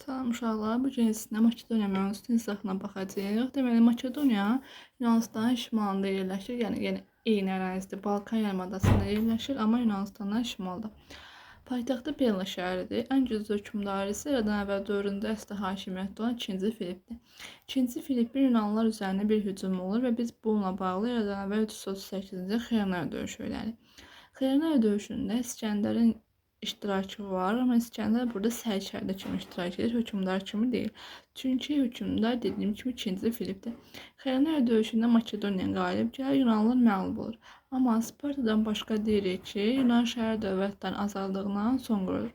Salam uşaqlar, bu gün sizinlə Makedoniya mövzusunun izahına baxacağıq. Deməli, Makedoniya Yunanistanın şimalında yerləşir, yəni eyni ərazidə Balkan yarımadasında yerləşir, amma Yunanistandan şimalda. Paytaxtı Pella şəhəridir. Ən güclü hökmdarı isə eradan əvvəl dövründə əsli hakimiyyətdə olan 2-ci Filippdir. 2-ci Filippin Yunanlılar üzərinə bir hücum olur və biz bununla bağlı eradan əvvəl 338-ci Xeonaya döyüşü öyrənirik. Xeonaya döyüşündə İsgəndərin iştirakı var, amma İsgəndər burada sərkərdə kimi iştirak edir, hökmdar kimi deyil. Çünki hökmdar dediyim kimi 2-ci Filippdir. Xeonaya döyüşündə Makedoniya qalib gəlir, Yunanlılar məğlub olur. Amma Spartadan başqa deyirik ki, Yunan şəhər dövlətlərinin azaldığından son qoyulur.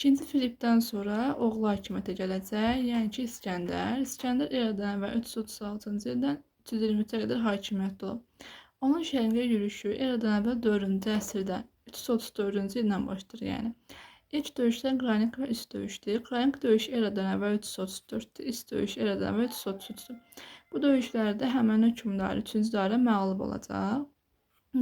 2-ci Filippdən sonra oğlu hakimiyyətə gələcək, yəni ki İsgəndər. İsgəndər eradan əvvəl 336-cı ildən 323-ə qədər hakimiyyətdə olub. Onun şərqə yürüşü eradan əvvəl 4-cü əsrdən 334-cü ildən başlayır, yəni. İlk döyüşlər Qranik və üst döyüşdür. Qranik döyüşü eradan əvvəl 334-dür, üst döyüşü eradan əvvəl 333-dür. Bu döyüşlərdə həmən hökmdarı 3-cü Dara məğlub olacaq.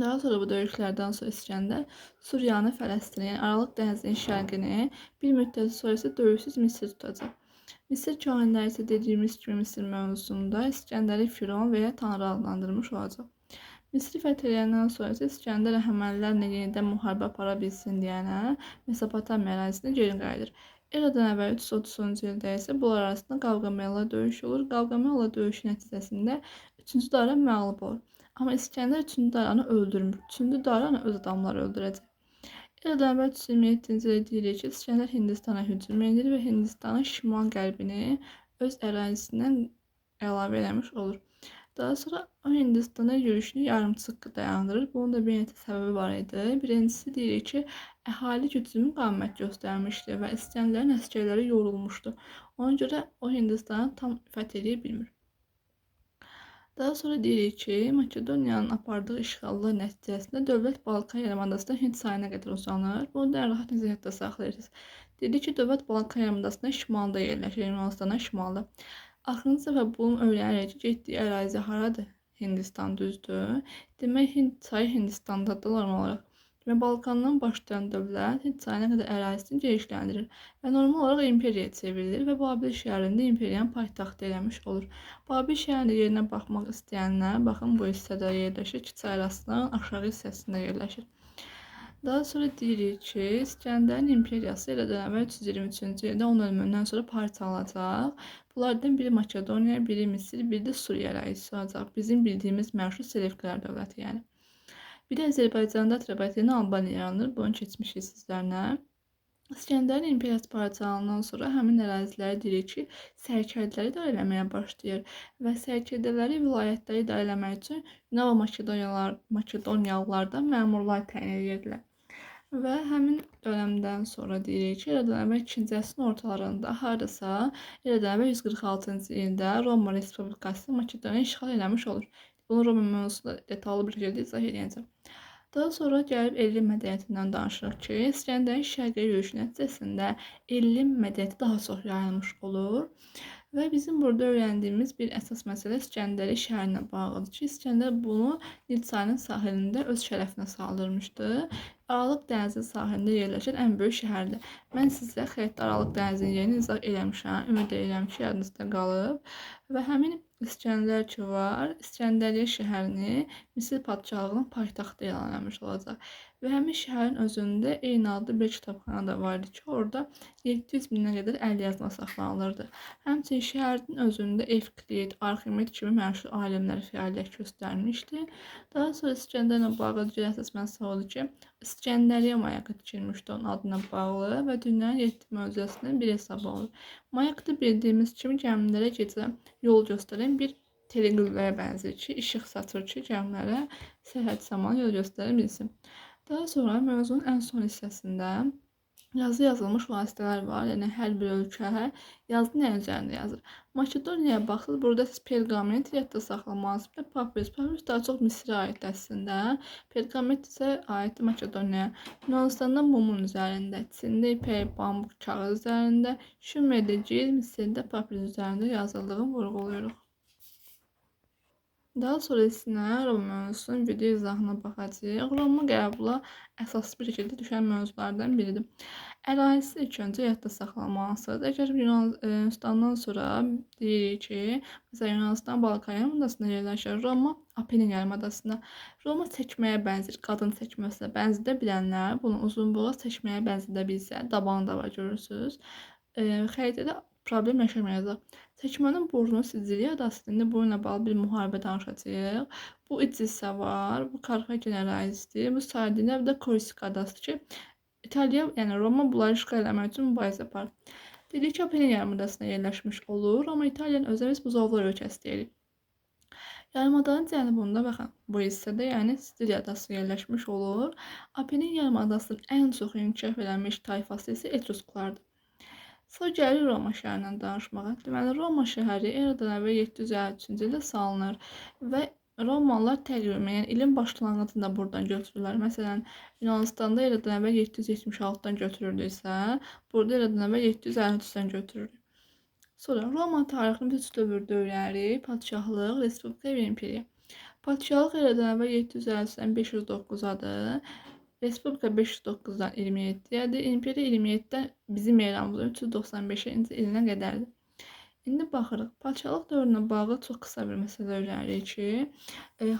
Daha sonra bu döyüşlərdən sonra İsgəndər Suriyanı, Fələstini, yəni Aralıq dənizinin şərqini bir müddət sonra isə döyüşsüz Misir tutacaq. Misir kahinləri isə dediyimiz kimi Misir mövzusunda İsgəndəri Firon və ya Tanrı adlandırmış olacaq. Misri fəth edəndən sonra isə İsgəndər Əhəmənilərlə yenidən müharibə apara bilsin deyənə Mesopotamiya ərazisinə geri qayıdır. Eradan əvvəl 330-cu ildə isə bunlar arasında Qavqamela döyüşü olur. Qavqamela döyüşü nəticəsində 3-cü Dara məğlub olur. Amma İsgəndər 3-cü Daranı öldürmür. 3-cü Daranı öz adamları öldürəcək. Eradan əvvəl 327-ci ildə deyirik ki, İsgəndər Hindistana hücum edir və Hindistanın şimal-qərbini öz ərazisindən əlavə eləmiş olur. Daha sonra o Hindistana yürüşünü yarımçıq dayandırır. Bunun da bir neçə səbəbi var idi. Birincisi deyirik ki, əhali güclü müqavimət göstərmişdi və İsgəndərin əsgərləri yorulmuşdu. Ona görə o Hindistanı tam fəth edə bilmir. Daha sonra deyirik ki, Makedoniyanın apardığı işğallar nəticəsində dövlət Balkan yarımadasından Hind sahilинə qədər uzanır. Bunu da rahat necə yadda saxlayırsınız. Dedik ki, dövlət Balkan yarımadasından şimalda yerləşir, Yunanistandan şimalda. Axırıncı dəfə bunu öyrənirik ki, getdiyi ərazi haradır? Hindistan düzdür. Demək, Hind çayı Hindistandadır normal olaraq. Demək, Balkandan başlayan dövlət Hind çayına qədər ərazisini genişləndirir və normal olaraq imperiyaya çevrilir və Babil şəhərində imperiyanın paytaxtı eləmiş olur. Babil şəhərinin yerinə baxmaq istəyənlər, baxın bu hissədə yerləşir ki, çay arasının aşağı hissəsində yerləşir. Daha sonra deyirik ki, İsgəndərin imperiyası eradan əvvəl 323-cü ildə onun ölümündən sonra parçalanacaq. Bunlardan biri Makedoniya, biri Misir, biri də Suriya ərazisi olacaq. Bizim bildiyimiz məşhur Selevkilər dövləti yəni. Bir də Azərbaycanda Atropatena Albaniya yaranır. Bunu keçmişik sizlərlə. İsgəndərin imperiyası parçalanandan sonra həmin əraziləri deyirik ki, sərkərdələri idarə eləməyə başlayır və sərkərdələri vilayətləri idarə eləmək üçün Yunan və Makedoniyalılardan məmurlar təyin edirdilər. Və həmin dönəmdən sonra deyirik ki, eradan əvvəl 2-ci əsrin ortalarında hardasa eradan əvvəl 146-cı ildə Roma Respublikası Makedoniya işğal eləmiş olur. Bunu Roma mövzusunda detallı bir şəkildə izah edəcəm. Daha sonra gəlib Ellim mədəniyyətindən danışırıq ki, İsgəndərin şərqə yürüşü nəticəsində Ellim mədəniyyəti daha çox yayılmış olur. Və bizim burada öyrəndiyimiz bir əsas məsələ İsgəndəri şəhərinə bağlıdır ki, İsgəndər bunu Nil çayının sahilində öz şərəfinə saldırmışdı. Aralıq dənizi sahilində yerləşən ən böyük şəhərdir. Mən sizə xəritədə Aralıq dənizinin yerini izah eləmişəm. Ümid edirəm ki, yadınızda qalıb. Və həmin İsgəndər ki var, İsgəndəriyyə şəhərini Misir padşahlığının paytaxtı elan eləmiş olacaq. Və həmin şəhərin özündə eyni adlı bir kitabxana da var idi ki, orada 700 minə qədər əlyazma saxlanılırdı. Həmçinin şəhərin özündə Evklid, Arximed kimi məşhur alimlər fəaliyyət göstərmişdi. Daha sonra İsgəndərlə bağlı digər əsas məsələ oldu ki, İsgəndəriyyə mayakı tikilmişdi onun adına bağlı və dünyanın 7 möcüzəsindən bir hesab olunur. Mayak da bildiyimiz kimi gəmilərə gecə yol göstərən bir teleqülləyə bənzəyir ki, işıq saçır ki, gəmilərə səyahət zamanı yol göstərə bilsin. Daha sonra mövzunun ən son hissəsində yazı yazılmış vasitələr var. Yəni hər bir ölkə yazı nə üzərində yazır. Makedoniyaya baxsaq, burada siz perqament yadda saxlamalısınız. Bir də papirus. Papirus daha çox Misirə aiddir əslində. Perqament isə aiddir Makedoniyaya. Yunanistanda mumun üzərində, Çində ipək, bambuk kağız üzərində, Şumerdə gil, Misirdə papirus üzərində yazıldığını vurğuluyoruz. Daha sonra isə Roma mövzusunun video izahına baxacağıq. Roma qəbula əsaslı bir şəkildə düşən mövzulardan biridir. Ərazisi ilk öncə yadda saxlamalısınız. Əgər Yunanistandan sonra deyirik ki, məsələn Yunanistan Balkan yarımadasında yerləşir, Roma Apenin yarımadasında. Roma çəkməyə bənzir, qadın çəkməsinə bənzidə bilənlər bunu uzunboğaz çəkməyə bənzidə bilsə, dabanı da var görürsünüz. Xəritədə problem yaşamayacaq. Çəkmənin burnu Siciliya adasıdır. İndi bununla bağlı bir müharibə danışacağıq. Bu Itisa var, bu Karfagen ərazisidir, bu Sardiniya, bu da Korsika adasıdır ki, İtaliya, yəni Roma bunları işğal eləmək üçün mübarizə aparır. Dedik ki, Apenin yarımadasında yerləşmiş olur, amma İtaliyanın özünə biz buzovlar ölkəsi deyirik. Yarımadanın cənubunda, baxın, bu hissədə, yəni Siciliya adası yerləşmiş olur. Apenin yarımadasının ən çox inkişaf eləmiş tayfası isə Etrusklardır. Sonra gəlir Roma şəhərindən danışmağa. Deməli, Roma şəhəri eradan əvvəl 753-cü ildə salınır və Romalılar təqvimi, yəni ilin başlanğıcını da buradan götürürlər. Məsələn, Yunanistanda eradan əvvəl 776-dan götürürdüksə, burada eradan əvvəl 753-dən götürürük. Sonra Roma tarixini biz üç dövrdə öyrənirik. Padşahlıq, Respublika və İmperiya. Padşahlıq eradan əvvəl 753-dən 509-adır. Respublika 509-dan 27-yədir. İmperiya 27-dən bizim eramızın 395-ci ilinə qədərdir. İndi baxırıq. Padşahlıq dövrünə bağlı çox qısa bir məsələ öyrənirik ki,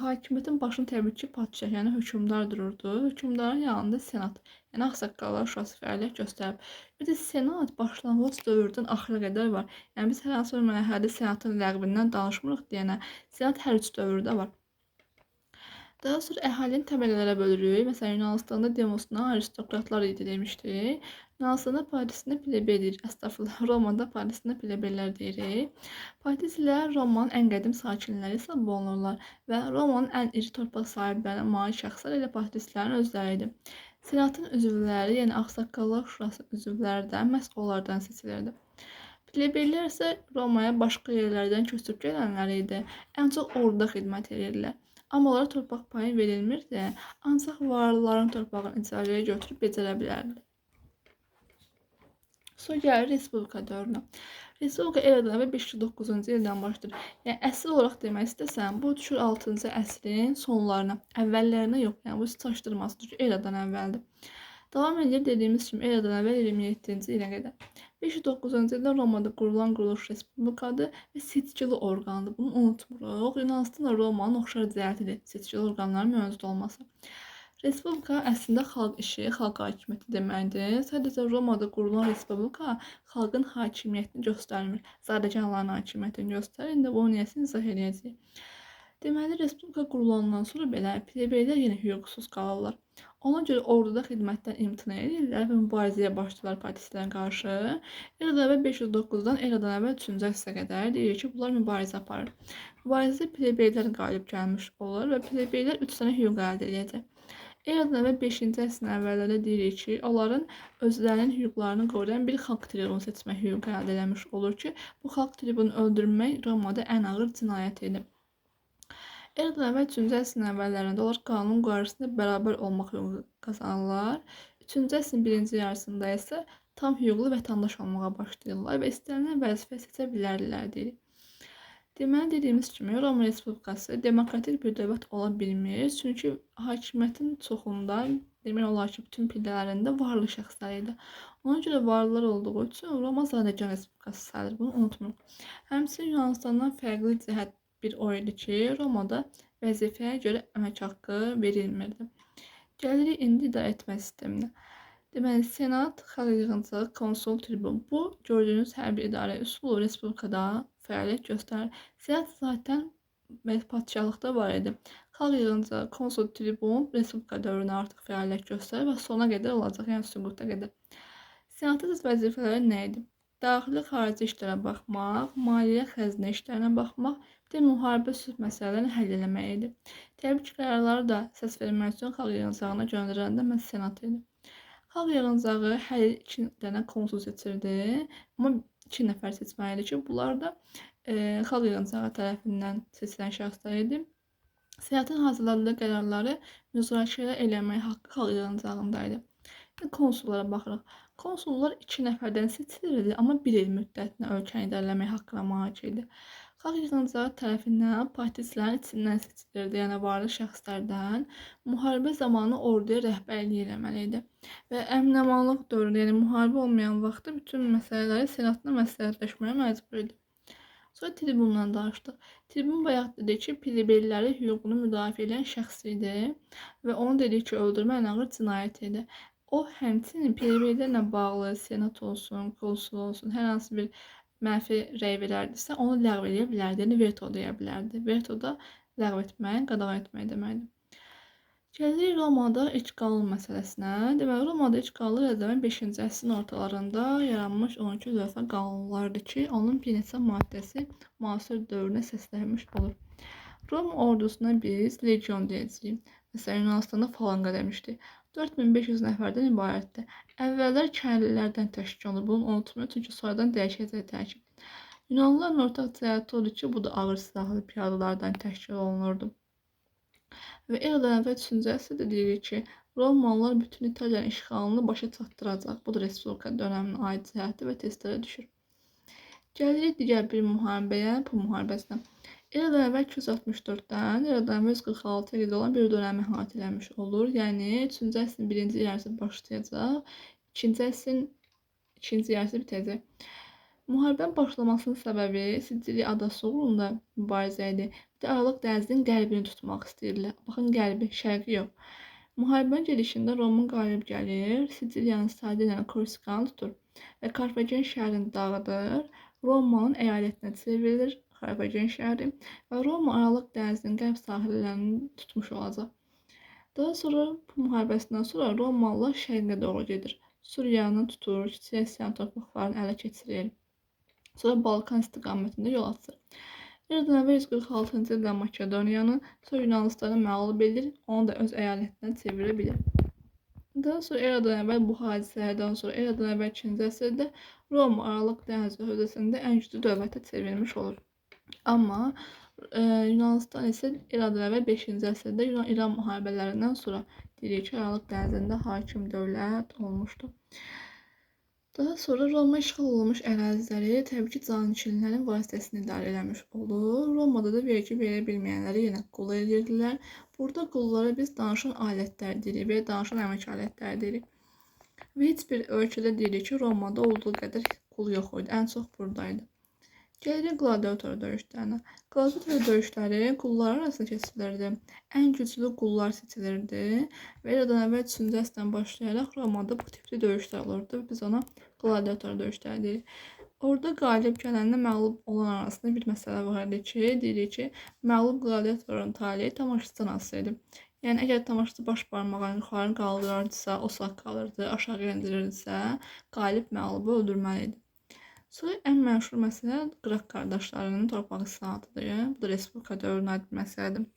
hakimiyyətin başını təbii ki, padşah, yəni hökmdar dururdu. Hökmdarın yanında senat, yəni ağsaqqallar şurası fəaliyyət göstərib. Bir də senat başlanğıc dövrdən axıra qədər var. Yəni biz hər hansı bir mərhələdə senatın ləğvindən danışmırıq deyənə, senat hər üç dövrdə var. Daha sonra əhalini təbəqələrə bölürük. Məsələn, Yunanistanda demosuna aristokratlar idi demişdik. Yunanistanda Parisində plebey deyirik. Əstəğfurullah, Romada Parisində plebeylər deyirik. Patrisilər Romanın ən qədim sakinləri hesab olunurlar və Romanın ən iri torpaq sahiblərinə malik şəxslər elə patrislərin özləri idi. Senatın üzvləri, yəni Ağsaqqallar Şurası üzvləri də məhz onlardan seçilirdi. Plebeylər isə Romaya başqa yerlərdən köçüb gələnlər idi. Ən çox orduda xidmət edirdilər. Amma onlara torpaq payı verilmirdi, ancaq varlıların torpağını icarəyə götürüb becərə bilərdilər. Sonra gəlir Respublika dövrünə. Respublika eradan əvvəl 509-cu ildən başlayır. Yəni əsr olaraq demək istəsəm, bu düşür 6-cı əsrin sonlarına, əvvəllərinə yox. Yəni bu çaşdırmasın, çünki eradan əvvəldir. Davam edir dediyimiz kimi eradan əvvəl 27-ci ilə qədər. 509-cu ildə Romada qurulan quruluş Respublikadır və seçkili orqandır. Bunu unutmuruq. Yunanistanla Romanın oxşar cəhətidir seçkili orqanların mövcud olması. Respublika əslində xalq işi, xalq hakimiyyəti deməkdir. Sadəcə Romada qurulan Respublika xalqın hakimiyyətini göstərmir. Zadəganların hakimiyyətini göstərir. İndi bunu niyəsini izah eləyəcəyik. Deməli, Respublika qurulandan sonra belə plebeylər yenə hüquqsuz qalırlar. Ona görə orduda xidmətdən imtina edirlər və mübarizəyə başlayırlar patrislərə qarşı. Eradan əvvəl 509-dan eradan əvvəl 3-cü əsrə qədər deyir ki, bunlar mübarizə aparır. Mübarizədə plebeylər qalib gəlmiş olur və plebeylər 3 dənə hüquq əldə edəcək. Eradan əvvəl 5-ci əsrin əvvəllərində deyirik ki, onların özlərinin hüquqlarını qoruyan bir xalq tribunu seçmək hüququ əldə eləmiş olur ki, bu xalq tribunu öldürmək Romada ən ağır cinayət idi. Eradan əvvəl 3-cü əsrin əvvəllərində onlar qanun qarşısında bərabər olmaq hüququ qazanırlar. 3-cü əsrin birinci yarısında isə tam hüquqlu vətəndaş olmağa başlayırlar və istənilən vəzifə seçə bilərlər deyirik. Deməli, dediyimiz kimi Roma Respublikası demokratik bir dövlət ola bilmir. Çünki hakimiyyətin çoxunda, demək olar ki, bütün pillələrində varlı şəxslər idi. Ona görə varlılar olduğu üçün Roma Zadəgan Respublikası sayılır. Bunu unutmuruq. Həmçinin Yunanistandan fərqli cəhət bir o idi ki, Romada vəzifəyə görə əmək haqqı verilmirdi. Gəlirik indi idarə etmə sisteminə. Deməli, Senat, xalq yığıncağı, konsul, tribun. Bu, gördüyünüz hər bir idarə üsulu Respublikada fəaliyyət göstərir. Senat zaten padşahlıqda var idi. Xalq yığıncağı, konsul, tribun Respublika dövrünə artıq fəaliyyət göstərir və sona qədər olacaq, yəni süquta qədər. Senatın vəzifələri nə idi? Daxili xarici işlərə baxmaq, maliyyə xəzinə işlərinə baxmaq, bir də müharibə sülh məsələlərini həll eləmək idi. Təbii ki, qərarları da səs vermək üçün xalq yığıncağına göndərəndə məhz senat idi. Xalq yığıncağı hər il 2 dənə konsul seçirdi, amma 2 nəfər seçməli idi ki, bunlar da xalq yığıncağı tərəfindən seçilən şəxslər idi. Senatın hazırladığı qərarları müzakirə eləmək haqqı xalq yığıncağında idi. Konsullara baxırıq. Konsullar 2 nəfərdən seçilirdi, amma 1 il müddətinə ölkəni idarə eləmək haqqına malik idi. Xalq yığıncağı tərəfindən patristlərin içindən seçilirdi, yəni varlı şəxslərdən. Müharibə zamanı orduya rəhbərlik eləməli idi. Və əmin-amanlıq dövründə, yəni müharibə olmayan vaxtda bütün məsələləri senatla məsləhətləşməyə məcbur idi. Sonra tribundan danışdıq. Tribun bayaq dedi ki, plebeyləri hüququnu müdafiə edən şəxs idi və onu dedi ki, öldürmə ən ağır cinayət idi. O, həmçinin plebeylərlə bağlı senat olsun, konsul olsun, hər hansı bir mənfi rəy verərdisə, onu ləğv edə bilərdi, yəni veto deyə bilərdi. Veto da ləğv etmək, qadağa etmək deməkdir. Gəlirik Romada ilk qanun məsələsinə. Deməli, Romada ilk qanun eradan 5-ci əsrin ortalarında yaranmış 12 lövhə qanunlardır ki, onun bir neçə maddəsi müasir dövrünə səslənmiş olur. Roma ordusuna biz legion deyəcəyik. Məsələn, Yunanistanda falanqa demişdik. 4500 nəfərdən ibarətdir. Əvvəllər kəndlilərdən təşkil olunur. Bunu unutmayın, çünki sonradan dəyişəcək tərkib. Yunanlıların ortaq cəhəti odur ki, bu da ağır silahlı piyadalardan təşkil olunurdu. Və eradan əvvəl 3-cü əsrdə deyirik ki, Romalılar bütün İtaliyanın işğalını başa çatdıracaq. Bu da Respublika dönəminə aid cəhəti və testlərə düşür. Gəlirik digər bir müharibəyə, Pun müharibəsinə. Eradan əvvəl 264-dən eradan əvvəl 146-ya qədər olan bir dönəmi əhatə eləmiş olur. Yəni 3-cü əsrin birinci yarısı başlayacaq, 2-ci əsrin ikinci yarısı bitəcək. Müharibənin başlamasının səbəbi Siciliya adası uğrunda mübarizə idi. Bir də Aralıq dənizinin qərbini tutmaq istəyirdilər. Baxın, qərbi, şərqi yox. Müharibənin gedişində Roma qalib gəlir, Siciliyanın Sardiniyanı, Korsikanı tutur və Karfagen şəhərini dağıdır. Romanın əyalətinə çevrilir Karfagen şəhəri və Roma Aralıq dənizinin qərb sahillərini tutmuş olacaq. Daha sonra bu müharibəsindən sonra Romalılar şərqə doğru gedir. Suriyanı tutur, Kiçik Asiyanın torpaqlarını ələ keçirir. Sonra Balkan istiqamətində yol açır. Eradan əvvəl 146-cı ildə Makedoniyanı, sonra Yunanistanı məğlub edir, onu da öz əyalətinə çevirə bilir. Daha sonra eradan əvvəl bu hadisələrdən sonra eradan əvvəl 2-ci əsrdə Roma Aralıq dənizi hövzəsində ən güclü dövlətə çevrilmiş olur. Amma Yunanistan isə eradan əvvəl 5-ci əsrdə Yunan-İran müharibələrindən sonra deyirik ki, Aralıq dənizində hakim dövlət olmuşdu. Daha sonra Roma işğal olunmuş əraziləri təbii ki, canişinlərin vasitəsilə idarə eləmiş olur. Romada da vergi verə bilməyənləri yenə qul edirdilər. Burada qullara biz danışan alətlər deyirik və danışan əmək alətləri deyirik. Və heç bir ölkədə deyirik ki, Romada olduğu qədər qul yox idi, ən çox buradaydı. Gəlirik qladiator döyüşlərinə. Qladiator döyüşləri qullar arasında keçirilirdi. Ən güclü qullar seçilirdi və eradan əvvəl 3-cü əsrdən başlayaraq Romada bu tipli döyüşlər olurdu. Biz ona qladiator döyüşləri deyirik. Orada qalib gələnlə məğlub olan arasında bir məsələ var idi ki, deyirik ki, məğlub qladiatorun taleyi tamaşaçıdan asılı idi. Yəni, əgər tamaşaçı baş barmağını yuxarı qaldırardısa, o sağ qalırdı, aşağı endirirdisə, qalib məğlubu öldürməli idi. Sonra ən məşhur məsələ Qraq qardaşlarının torpaq islahatıdır. Bu da Respublika dövrünə aid bir məsələdir.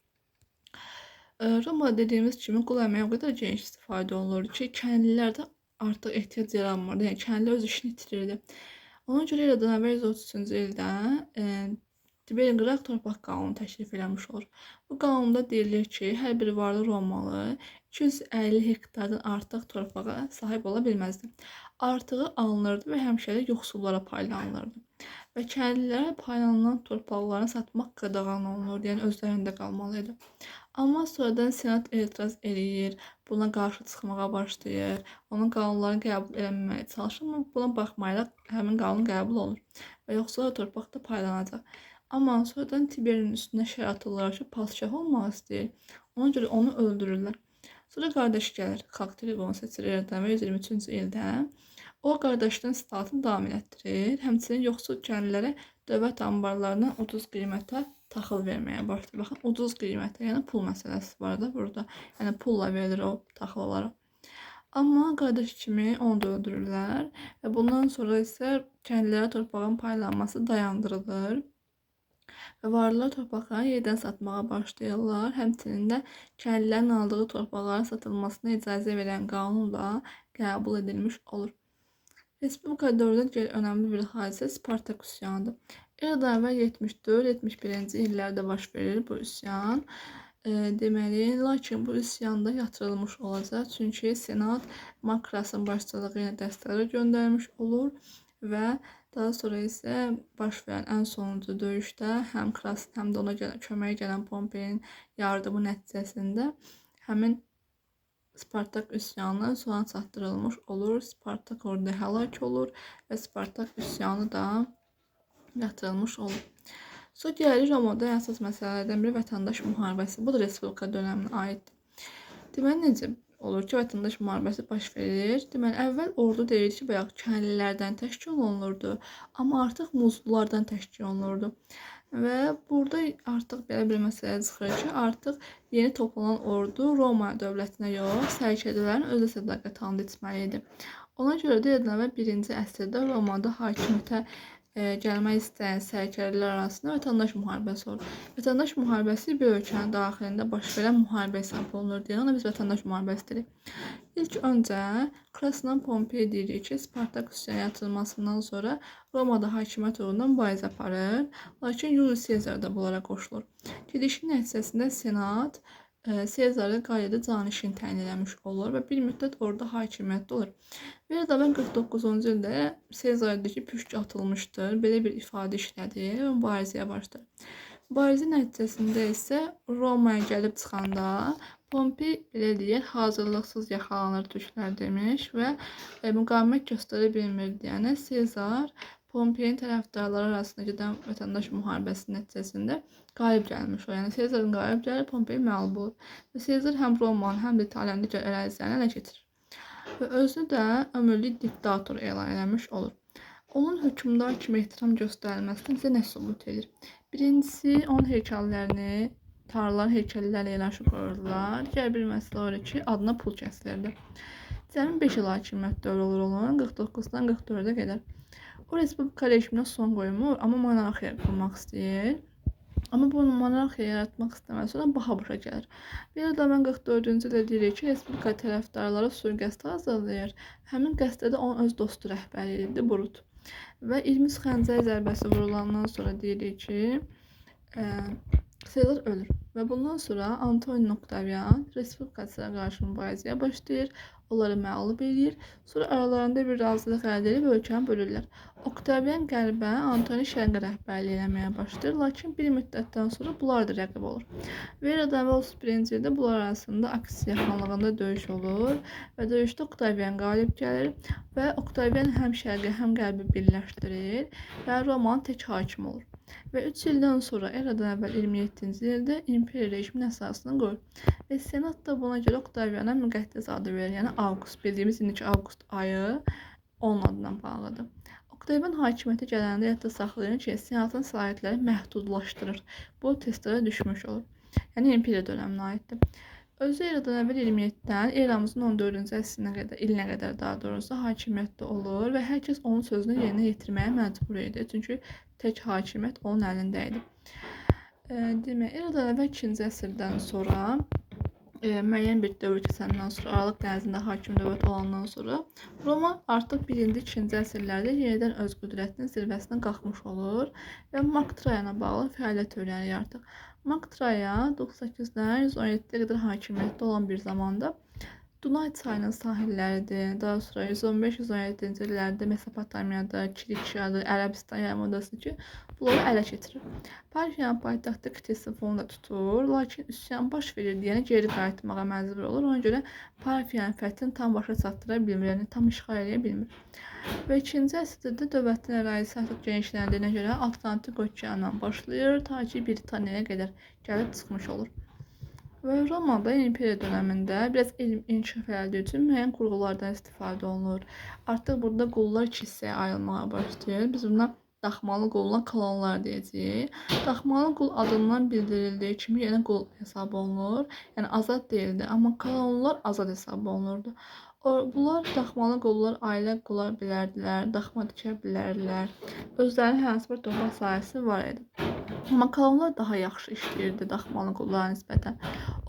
Romada dediyimiz kimi qul əməyi o qədər geniş istifadə olunurdu ki, kəndlilərdə artıq ehtiyac yaranmırdı. Yəni, kəndli öz işini itirirdi. Ona görə eradan əvvəl 133-cü ildə Tiberi Qraq torpaq qanunu təklif eləmiş olur. Bu qanunda deyilir ki, hər bir varlı Romalı 250 hektardan artıq torpağa sahib ola bilməzdi. Artığı alınırdı və həmişəlik yoxsullara paylanılırdı. Və kəndlilərə paylanılan torpaqlarını satmaq qadağan olunurdu, yəni özlərində qalmalı idi. Amma sonradan Senat etiraz eləyir, buna qarşı çıxmağa başlayır, onun qanunlarını qəbul eləməməyə çalışır, amma buna baxmayaraq həmin qanun qəbul olunur və yoxsullara torpaq da paylanacaq. Amma sonradan Tiberin üstünə şər atırlar ki, padşah olmaq istəyir. Ona görə onu öldürürlər. Sonra qardaşı gəlir, xalq tribunu seçilir eradan əvvəl 123-cü ildə. O qardaşının islahatını davam elətdirir. Həmçinin yoxsul kəndlilərə dövlət anbarlarından ucuz qiymətə taxıl verməyə başlayır. Baxın, ucuz qiymətə, yəni pul məsələsi var da burada. Yəni pulla verilir o taxıllara. Amma qardaş kimi onu da öldürürlər və bundan sonra isə kəndlilərə torpağın paylanması dayandırılır. Və varlılar torpaqlarını yerdən satmağa başlayırlar. Həmçinin də kəndlilərin aldığı torpaqların satılmasına icazə verən qanun da qəbul edilmiş olur. Respublika dövründə digər önəmli bir hadisə Spartak üsyanıdır. Eradan əvvəl 74-71-ci illərdə baş verir bu üsyan. Deməli, lakin bu üsyan da yatırılmış olacaq. Çünki Senat Makrasın başçılığı ilə dəstələri göndərmiş olur Və daha sonra isə baş verən ən sonuncu döyüşdə həm Krasın, həm də ona köməyə gələn Pompeyin yardımı nəticəsində həmin Spartak üsyanı sona çatdırılmış olur. Spartak orada həlak olur və Spartak üsyanı da yatırılmış olur. Sonra gəlir Romada əsas məsələlərdən biri vətəndaş müharibəsi. Bu da Respublika dönəminə aiddir. Deməli, necə olur ki, vətəndaş müharibəsi baş verir? Deməli, əvvəl ordu deyir ki, bayaq kəndlilərdən təşkil olunurdu, amma artıq muzlulardan təşkil olunurdu. Və burada artıq belə bir məsələ çıxır ki, artıq yeni toplanan ordu Roma dövlətinə yox, sərkərdələrin özə sədaqət and içməli idi. Ona görə də eradan əvvəl 1-ci əsrdə Romada hakimiyyətə gəlmək istəyən sərkərdələr arasında vətəndaş müharibəsi olur. Vətəndaş müharibəsi bir ölkənin daxilində baş verən müharibə hesab olunur. Deyək, ona biz vətəndaş müharibəsi deyirik. İlk öncə Krasla Pompey deyirik ki, Spartak üsyanı yatırılmasından sonra Romada hakimiyyət uğrunda mübarizə aparır. Lakin Julius Sezar da bunlara qoşulur. Gedişin nəticəsində Senat Sezarı Qalyada canişin təyin eləmiş olur və bir müddət orada hakimiyyətdə olur. Eradan 49-cu ildə Sezardakı püşk atılmışdır. Belə bir ifadə işlədir və mübarizəyə başlayır. Mübarizə nəticəsində isə Romaya gəlib çıxanda Pompey belə deyək, hazırlıqsız yaxalanır türklər demiş və müqavimət göstərə bilmirdi. Yəni Sezar Pompeyin tərəfdarları arasında gedən vətəndaş müharibəsi nəticəsində qalib gəlmiş olur. Yəni Sezarın qalib gəlir, Pompey məğlub olur. Və Sezar həm Romanın, həm də İtaliyanın digər ərazilərini ələ keçirir. Və özünü də ömürlük diktator elan eləmiş olur. Onun hökmdar kimi ehtiram göstərilməsini bizə nə sübut edir? Birincisi, onun heykəllərini tarlar heykəllərlə yanaşı qoyurdular. Digər bir məsələ olur ki, adına pul kəsilirdi. Cəmi 5 il hakimiyyət dövrü olur onun, 49-dan 44-ə qədər. O Respublika rejiminə son qoymur, amma monarxiya qurmaq istəyir. Amma bunu monarxiya yaratmaq istəməsi ona baha başa gəlir. Bir adamın 44-cü ildə deyirik ki, Respublika tərəfdarları sui-qəsd hazırlayır. Həmin qəsdə də onun öz dostu rəhbərlik edirdi, Brut. Və 23 xəncər zərbəsi vurulandan sonra deyirik ki, Sezar ölür. Və bundan sonra Antonio Octavian Respublikaçılara qarşı mübarizəyə başlayır, onları məğlub eləyir. Sonra aralarında bir razılıq əldə edib ölkəni bölürlər. Octavian qərbə, Antoni şərqə rəhbərlik eləməyə başlayır, lakin bir müddətdən sonra bunlar da rəqib olur. Və eradan əvvəl 31-ci ildə bunlar arasında Aksiya xanlığında döyüş olur və döyüşdə Octavian qalib gəlir və Octavian həm şərqi, həm qərbi birləşdirir və Romanın tək hakimi olur. Və 3 ildən sonra eradan əvvəl 27-ci ildə imperiya rejiminin əsasını qoyur. Və Senat da buna görə Octaviana müqəddəs adı verir, yəni Avqust, bildiyimiz indiki Avqust ayı onun adına bağlıdır. Octavian hakimiyyətə gələndə yadda saxlayın ki, Senatın səlahiyyətləri məhdudlaşdırır. Bu testlərə düşmüş olur. Yəni imperiya dönəminə aiddir. Özü eradan əvvəl 27-dən eramızın 14-cü əsrinə qədər, ilinə qədər daha doğrusu hakimiyyətdə olur və hər kəs onun sözünü yerinə yetirməyə məcbur idi. Çünki tək hakimiyyət onun əlində idi. Demək, eradan əvvəl 2-ci əsrdən sonra müəyyən bir dövr keçəndən sonra, Aralıq dənizində hakim dövlət olandan sonra Roma artıq 1-ci, 2-ci əsrlərdə yenidən öz qüdrətinin zirvəsinə qalxmış olur və Mark Trayana bağlı fəaliyyət öyrənirik artıq. Mark Trayan 98-dən 117-yə qədər hakimiyyətdə olan bir zamanda Dunay çayının sahilləridir. Daha sonra 115-117-ci illərdə Mesopotamiyada, Kilikiyada, Ərəbistan yarımadası ki, bunları ələ keçirir. Parfiyanın paytaxtı Ktesifonu da tutur, lakin üsyan baş verir deyənə geri qayıtmağa məcbur olur. Ona görə Parfiyanın fəthini tam başa çatdıra bilmir, yəni tam işğal eləyə bilmir. Və 2-ci əsrdə də dövlətin ərazisi artıq genişləndiyinə görə Atlantik okeandan başlayır, ta ki Britaniyaya qədər gəlib çıxmış olur. Və Romada imperiya dönəmində biraz elm inkişaf elədiyi üçün müəyyən qurğulardan istifadə olunur. Artıq burada qullar iki hissəyə ayrılmağa başlayır. Biz buna daxmalı qulla kolonlar deyəcəyik. Daxmalı qul adından bildirildiyi kimi yəni qul hesab olunur. Yəni azad deyildi, amma kolonlar azad hesab olunurdu. Bunlar daxmalı qullar ailə qula bilərdilər, daxma dikə bilərdilər. Özlərinin hər hansı bir torpaq sahəsi var idi. Amma kolonlar daha yaxşı işləyirdi daxmalı qullara nisbətən.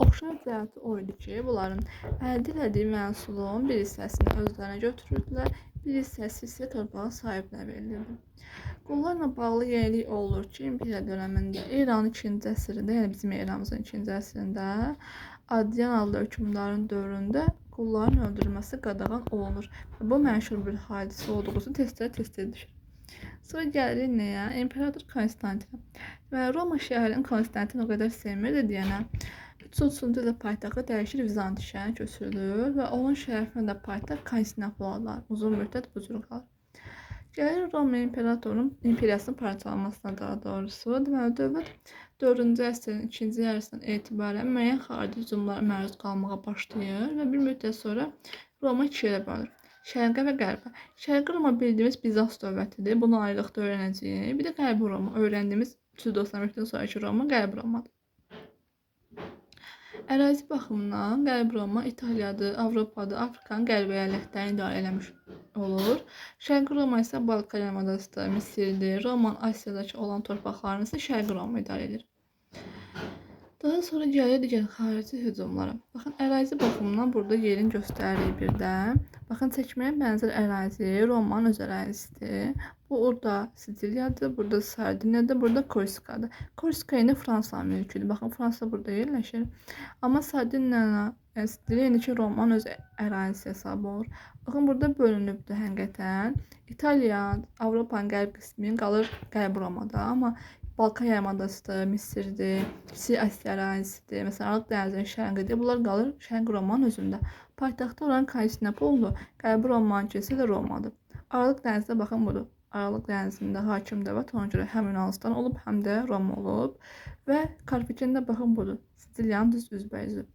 Oxşar cəhəti o idi ki, bunların əldə elədiyi məhsulun bir hissəsini özlərinə götürürdülər, bir hissəsi isə torpağın sahibinə verilirdi. Qullarla bağlı yenilik olur ki, imperiya dönəmində İranın 2-ci əsrində, yəni bizim eramızın 2-ci əsrində Adrian adlı hökmdarın dövründə Qulların öldürülməsi qadağan olunur. Bu məşhur bir hadisə olduğu üçün testlərə düşür. Sonra gəlirik nəyə? İmperator Konstantinə. Deməli, Roma şəhərinin Konstantin o qədər sevmirdi deyənə 330-cu ildə paytaxtı dəyişir, Vizantiya şəhərinə köçürülür və onun şərəfinə də paytaxt Konstantinopol adlanır. Uzun müddət bu cür qalır. Gəlir Roma imperatorunun imperiyasının parçalanmasına daha doğrusu. Deməli, dövlət 4-cü əsrin ikinci yarısından etibarən müəyyən xarici hücumlara məruz qalmağa başlayır və bir müddət sonra Roma iki yerə bölünür. Şərqə və Qərbə. Şərqi Roma bildiyimiz Bizans dövlətidir. Bunu ayrılıqda öyrənəcəyik. Bir də Qərbi Roma. Öyrəndiyimiz 395-dən sonraki Roma Qərbi Romadır. Ərazi baxımından Qərbi Roma İtaliyadır, Avropadır, Afrikanın qərbi əyalətlərini idarə eləmiş olur. Şərqi Roma isə Balkan yarımadasıdır, Misirdir. Romanın Asiyadakı olan torpaqlarını isə Şərqi Roma idarə edir. Daha sonra gəlir digər xarici hücumlara. Baxın, ərazi baxımından burada yerin göstəririk bir də. Baxın, çəkməyə bənzər ərazi Romanın öz ərazisidir. Bu orada Siciliyadır, burada Sardiniyadır, burada Korsikadır. Korsika indi Fransa mülküdür. Baxın, Fransa burada yerləşir. Amma Sardiniya, Siciliya indiki Romanın öz ərazisi hesab olur. Baxın, burada bölünübdür həqiqətən. İtaliya, Avropanın qərb qismi qalır Qərb Romada, amma Balkan yarımadasıdır, Misirdir, Kiçik Asiya ərazisidir, məsələn, Aralıq dənizinin şərqidir. Bunlar qalır Şərqi Romanın özündə. Paytaxtı olan Konstantinopoldur. Qərbi Romanın kilisi də Romadır. Aralıq dənizdə baxın budur. Aralıq dənizində hakim dövlət ona görə həm Yunanistan olub, həm də Roma olub. Və Karfagendə baxın budur. Siciliyanın düz üzbəyüzü.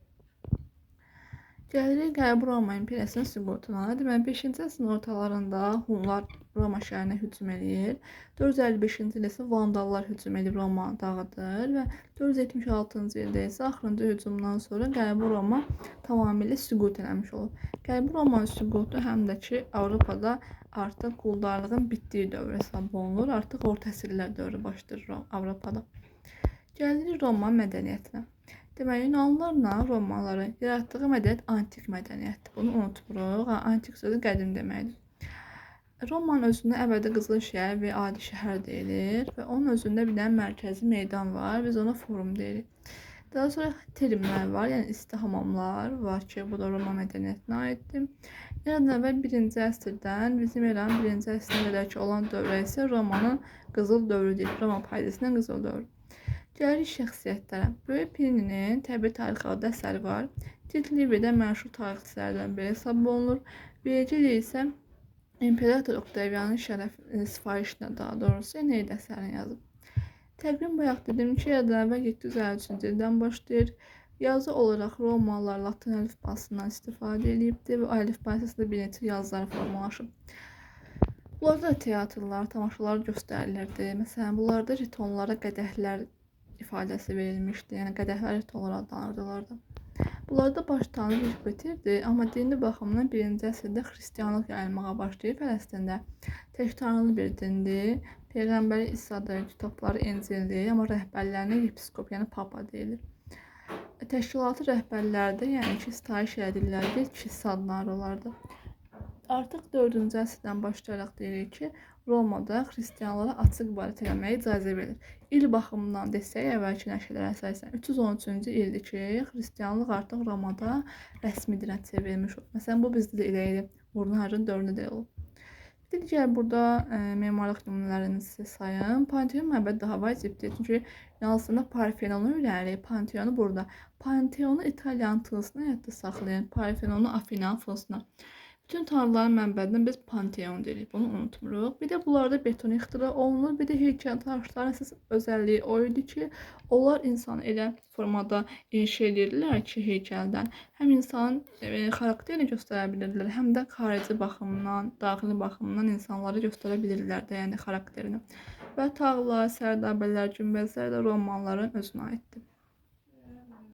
Gəlirik Qərbi Roma imperiyasının süqutuna. Deməli, 5-ci əsrin ortalarında Hunlar Roma şəhərinə hücum eləyir. 455-ci ildə isə Vandallar hücum edib Roma dağıdır və 476-cı ildə isə axırıncı hücumdan sonra Qərbi Roma tamamilə süqut eləmiş olur. Qərbi Romanın süqutu həm də ki, Avropada artıq quldarlığın bitdiyi dövr hesab olunur. Artıq orta əsrlər dövrü başlayır Avropada. Gəlirik Roma mədəniyyətinə. Deməli, Yunanlılarla Romalıların yaratdığı mədəniyyət antik mədəniyyətdir. Bunu unutmuruq. Antik sözü qədim deməkdir. Romanın özündə əbədi qızıl şəhər və adi şəhər deyilir və onun özündə bir dənə mərkəzi meydan var. Biz ona forum deyirik. Daha sonra termlər var, yəni isti hamamlar var ki, bu da Roma mədəniyyətinə aiddir. Eradan əvvəl 1-ci əsrdən bizim eranın 1-ci əsrinə qədər ki olan dövrə isə Romanın qızıl dövrü deyilir. Roma paydasının qızıl dövrü. Gəlirik şəxsiyyətlərə. Böyük Plininin Təbii tarix adlı əsəri var. Tit Livi də məşhur tarixçilərdən biri hesab olunur. Vergiliy isə İmperator Oktavianın şərəf sifarişinə daha doğrusu Eneid əsərini yazıb. Təqvim bayaq dedim ki, eradan əvvəl 753-cü ildən başlayır. Yazı olaraq Romalılar latın əlifbasından istifadə edibdir və əlifba əsasında bir neçə yazılar formalaşıb. Bunlarda da teatrlar, tamaşalar göstərilirdi. Məsələn, bunlarda ritonlara qədəhlər ifadəsi verilmişdi. Yəni qədəhlər ritonlar adlanırdılar. Bunlarda baş tanrı Jupiterdir, amma dini baxımdan 1-ci əsrdə xristianlıq yayılmağa başlayır Fələstində. Tək tanrılı bir dindir. Peyğəmbəri İsa'dır, kitabları İncildir, amma rəhbərlərinə yepiskop, yəni papa deyilir. Təşkilatı rəhbərlərdə, yəni ki, sitayiş edirlər ki, kilsə adlanır. Artıq 4-cü əsrdən başlayaraq deyirik ki, Romada xristianlara açıq ibadət eləməyə icazə verilir. İl baxımından desək, əvvəlki nəşrlərə əsasən 313-cü ildir ki, xristianlıq artıq Romada rəsmi dinə çevrilmiş olub. Məsələn, bu bizdə də elə idi. Vurnuharın dövründə də olub. Bir də digər burada memarlıq nümunələrini sizə sayım. Panteon məbədi daha vacibdir. Çünki Yunanistanda Parfenonu öyrənirik. Panteonu burada. Panteonu İtaliyanın tılsına yadda saxlayın. Parfenonu Afinanın fılsına. Bütün tanrıların mənbədinə biz Panteon deyirik. Bunu unutmuruq. Bir də bunlarda beton ixtira olunur. Bir də heykəltaraşların əsas özəlliyi o idi ki, onlar insanı elə formada inşa edirdilər ki, heykəldən həm insanın xarakterini göstərə bilirdilər, həm də xarici baxımdan, daxili baxımdan insanları göstərə bilirdilər də, yəni xarakterini. Və tağlar, sərdabələr, günbəzlər də romanların özünə aiddir.